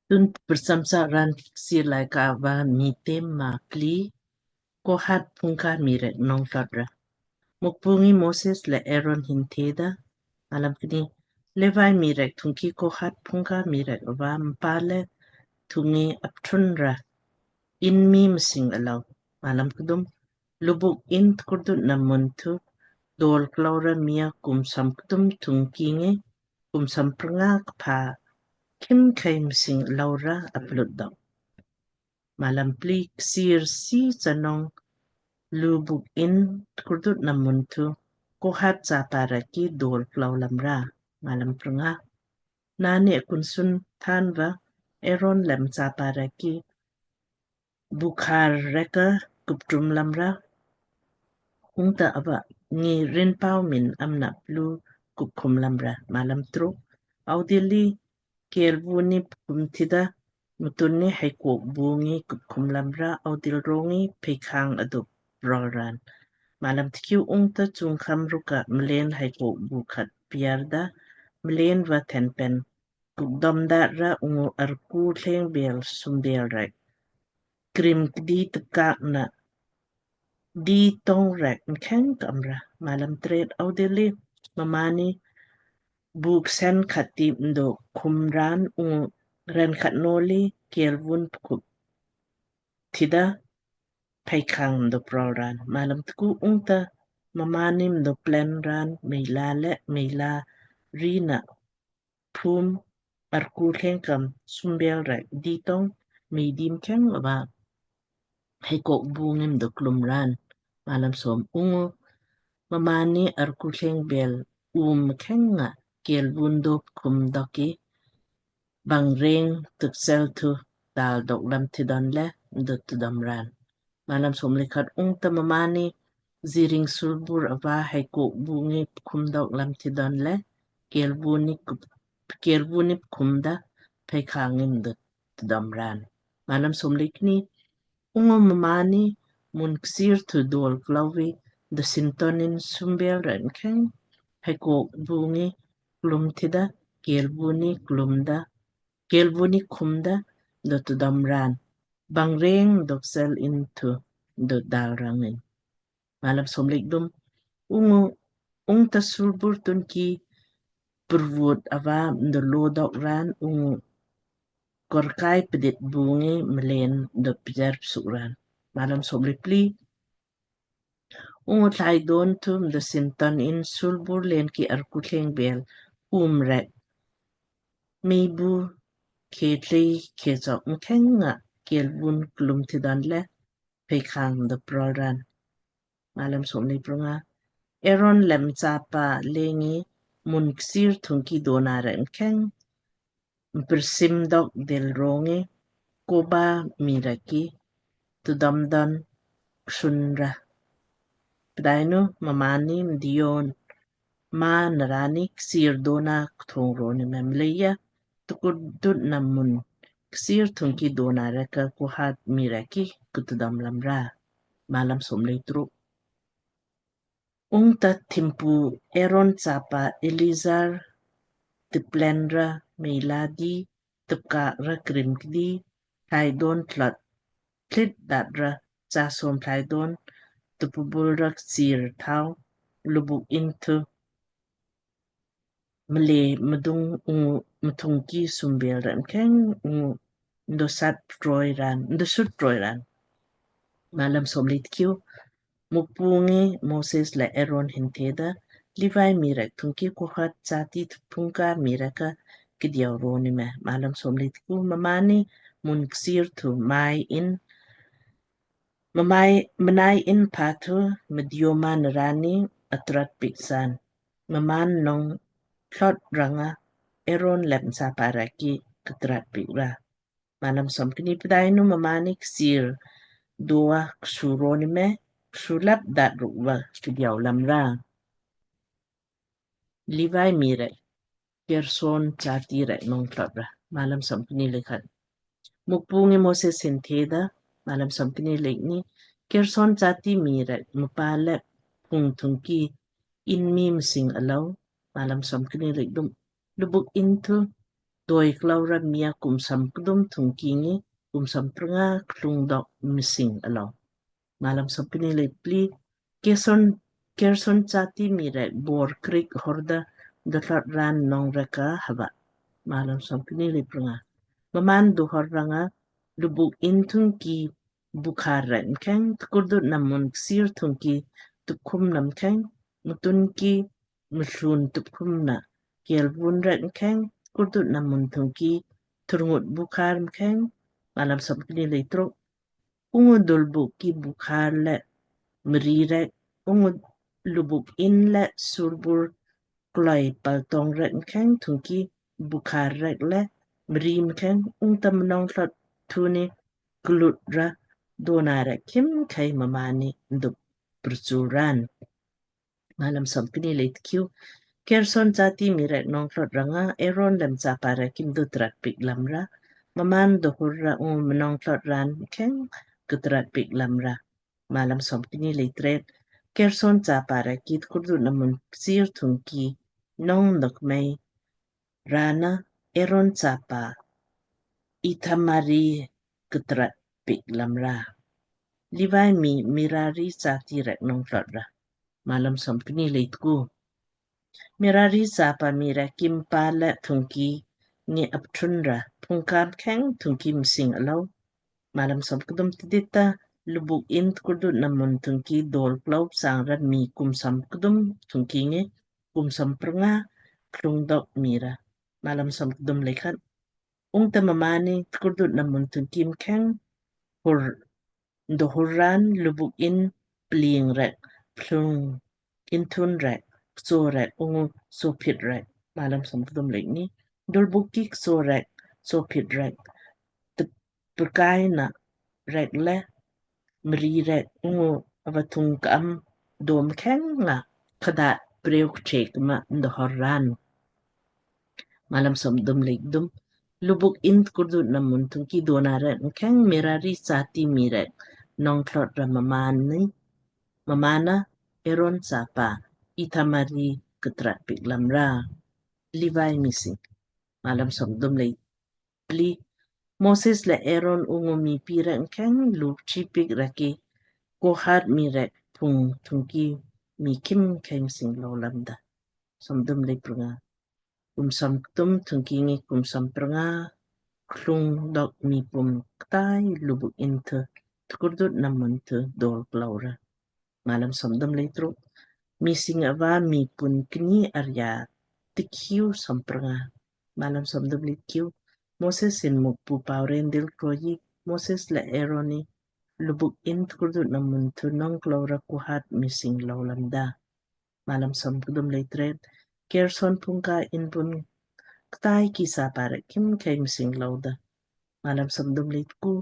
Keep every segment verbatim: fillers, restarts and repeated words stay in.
Tun prsamsa raan Kchiir Laaika va Miitem maa pli. Kohat phungka mii rek nong tlot ra. Mukpu ngi Moses le Aaron hin theda, Malam kni, Levi mii rek thungki Kohat phungka mii rek ava mpa le thungi apthun ra in mii msing alou. Malam kdum, Lubuk in tkurdut na mun thu dol klou ra mii a kum som kdum thungki ngi kum som prnga kpha khimkhei msing alou ra aplut dok. Malam pli, Kchiir sii cha nong Lubuk in tkurdut na mun thu Kohat chapa rek ki dol klou lam ra. Malam prnga, Naanni akunsun thaan va Aaron le mchapa rek ki bukhar rek a kuptum lam ra. Ungta ava ngi rinpau min amna plu kupkhum lam ra. Malam truk, Audilli kelvun ni pkhum thida mtun ni haikok bu ngi kupkhum lam ra, audil rongi peikhang adup rol raan. Malam tkiu, Ungta chungkham rukka mleen haikok bu khat piar da, mleen va thenpen kukdom da ra ungu arku thleng bel sumbel rek krim kdi tkaak na di tong rek mkheng kam ra. Malam tret, Audilli mmaanni buk sen khat ti mdo khum raan ungu ren khat noli kelvun pkhup thida peikhang mdo prol raan. Malam tku, Ungta mmaanni mdo plen raan meila le meila ri na phum arku thleng kam sumbel rek di tong mei di mkheng ava haikok bu ngi mdo klum raan. Malam som, Ungu mmaanni arku thleng bel um mkheng nga kelvun dop khum dok ki bang reng tuksel thu dal dok lam tidon le mdo tudom raan. Malam som le khat, Ungta mmaanni ziring sulbur ava haikok bu ngi pkhum dok lam tidon le kelvun ni kup-, kelvun ni pkhum da peikhang ngi mdo tudom raan. Malam som le kni, Ungu mmaanni mun kchiir thu dol klou vi da sinton in sumbel rek mkheng haikok bu ngi klum thida kelvun ni klum da kelvun ni khum da mdo tudom raan. Bang reng dok sel in thu mdo dal rang in. Malam som le kdum, Ungu ungta sulbur tun ki purvut ava mdo lo dok raan ungu korkai pdit bu ngi mleen mdo pjar psuk raan. Malam som le pli, Ungu thlai don thu mdo sinton in sulbur leen ki arku thleng bel um rek mei bu khetlei khechok mkheng nga kelvun klum tidon le peikhang mdo prol raan. Malam som le prnga, Aaron le mchapa le ngi mun kchiir thungki dona rek mkheng mpersim dok dil rongi koba mii rek ki tudom don ksun ra. Pdainu mmaanni mdion ma narani kchiir dona kthung roni me mleija tukurdut na mun kchiir thungki dona rek ka Kohat mii rek ki kutudom lam ra. Malam som le truk, Ungta thimpu Aaron chapa Eleazar tiplen ra meila di tupka ra krim kdi thlai don tlot tlit dat ra cha som thlai don tupubul ra kchiir thau lubuk in thu mle mdung ungu mthung ki sumbel rek mkheng ungu mdo sat troi raan, mdo sut troi raan. Malam som le tkiu, Mukpu ngi Moses le Aaron hin theda, Levi mii rek thungki Kohat jati thu phungka mii rek ka kdiau roni me. Malam som le tkiu, Mmaanni mun kchiir thu mai in, mmai mnai in pha thu mdioma narani atrat piik san. Mmaan nong tlot rang nga Aaron le mchapa rek ki ktrat piik ra. Malam som kni, Pdainu mmaanni kchiir dua ksu roni me, ksu lap dat rukva kdiau lam ra. Levi mii rek Gerson jati rek nong tlot ra. Malam som kni le khat, Mukpu ngi Moses hin theda, Malam som kni le kni, Gerson jati mii rek mpa le phung thungki in mii msing alou. Malam som kni le kthum, Lubuk in thu doi klou ra mii a kum som kdum thungki ngi kum som prnga klung dok msing alou. Malam som kni lei pli. Gerson, Gerson jati mii rek bor krik horda dothlot ran nong rek a hava. Malam som kni lei prnga. Mmaan dohor ranga lubuk in thungki bukhar rek mkheng, tkurdut na mun ksir thungki tupkhum na mkheng, mtun ki mlun tupkhum na kelbun rek mkheng, tkurdut na mun thungki turngut bukhar mkheng. Malam som kni lei truk. Ungu dulbuk ki bukhar le mri rek, ungu lubuk in le surbur kloi paltong rek mkheng thungki bukhar rek le mri mkheng ungta mnong thlot thuni klut ra dona rek khimkhei mmaanni ndup purchu ran. Malam som kni lei tkiu. Gerson jati mii rek nong thlot ranga Aaron le mchapa rek khim du trat piik lamra. Mmaan dohur ra ungu mnong thlot ran mkheng ktrat piik lamra. Malam som kni lei tret. Gerson chapa rek ki tkurdut na mun ksir thungki nong dok mei rana Aaron chapa Ithamari ktrat piik lamra. Livai mii Merari jati rek nong thlot ra. Malam som kni lei tku. Merari chapa mii rek khim pa le thungki ngi apthun ra phungka mkheng thungki msing alou. Malam som kdum tidita lubuk in tkurdut na mun thungki dol klou sang ra mii kum som kdum thungki ngi kum som prnga klung dok mii ra. Malam som kdum lei khat. Ungta mmaanni tkurdut na mun thungki mkheng hur dohur ran lubuk in pling rek, plung, inthun rek, kcho rek, ungu sophit rek. Malam som kdum lei kni. Dulbuk ki kcho rek, sophit rek, tprkai na rek le mri rek ungu ava thung ka'am dom kheng nga khadat preu kchek ma ndohor ran. Malam som kdum lei kdum. Lubuk in tkurdut na mun thungki dona rek mkheng Merari jati mii rek nong thlot ra mmaanni, mmaanna Aaron chapa Ithamari ktrat piik lamra. Livai mii sing. Malam som kdum lei pli. Moses le Aaron ungu mii pii rek mkheng luk chi piik rek ki Kohat mii rek phung thungki mii khimkhei msing lou lamda. Som kdum lei prnga. Kum som kdum thungki ngi kum som prnga klung dok mii pum ktai lubuk in thu tkurdut na mun thu dol klou ra. Malam som kdum lei truk. Msing ava mii pun kni arya tikiu som prnga. Malam som kdum lei tkiu. Moses hin Mukpu pau ren dil kroyi Moses le Aaron ni lubuk in tkurdut na mun thu nong klou ra Kohat msing lou lamda. Malam som kdum lei tret. Gerson phungka inbun ktai ki chapa rek khimkhei msing louda. Malam som kdum lei tku.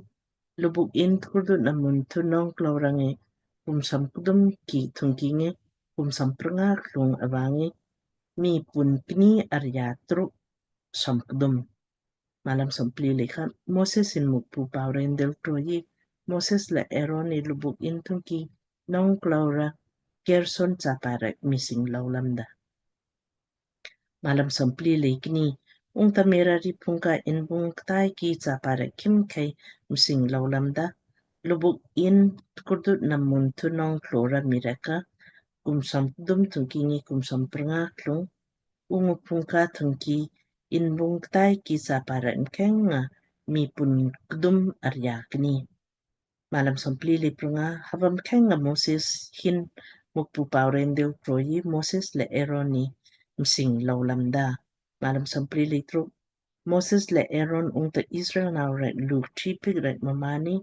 Lubuk in tkurdut na mun thu nong klou ra ngi kum som kdum ki thungki ngi kum som prnga klung ava ngi mii pun kni arya truk som kdum. Malam som pli lei khat. Moses hin Mukpu pau ren dil kroyi Moses le Aaron ni lubuk in thungki nong klou ra Gerson chapa rek msing lou lamda. Malam som pli lei kni. Ungta Merari phungka inbun ktai ki chapa rek khimkhei msing lou lamda. Lubuk in tkurdut na mun thu nong klou ra mii rek ka kum som kdum thungki ngi kum som prnga klung ungu phungka thungki inbun ktai ki chapa rek mkheng nga mii pun kdum arya kni. Malam som pli lei prnga. Hava mkheng nga Moses hin Mukpu pau ren dil kroyi Moses le Aaron ni msing lou lamda. Malam som pli lei truk. Moses le Aaron ungta Israel nau rek luk chi piik rek mmaanni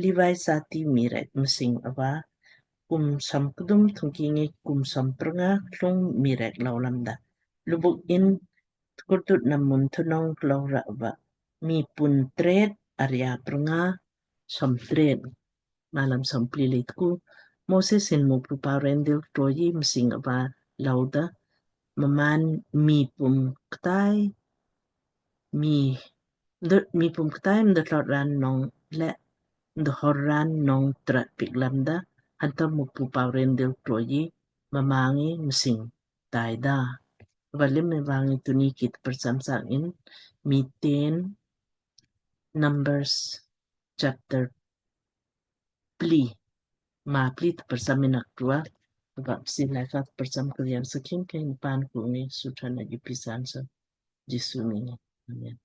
Livai jati mii rek msing ava kum som kdum thungki ngi kum som prnga klung mii rek lou lamda. Lubuk in tkurdut na mun thu nong klou ra ava mii pun tret arya prnga som tret. Malam som pli lei tku. Moses hin Mukpu pau ren dil kroyi msing ava louda. Mmaan mii pum ktai mii mii pum ktai mdo thlot ran nong le mdo hor ran nong trat piik lamda. Hanta Mukpu pau ren dil kroyi mmaan ngi msing taida. Hava lim me vang ngi tunni ki tparcham sak in, Miitem, Numbers chapter pli, maa pli tparcham in aktua, hava Kchiir Laaika tparcham kriang sakin ke in pan ku ngi sutran agi pisan so, Jisu miing ngi. Amen.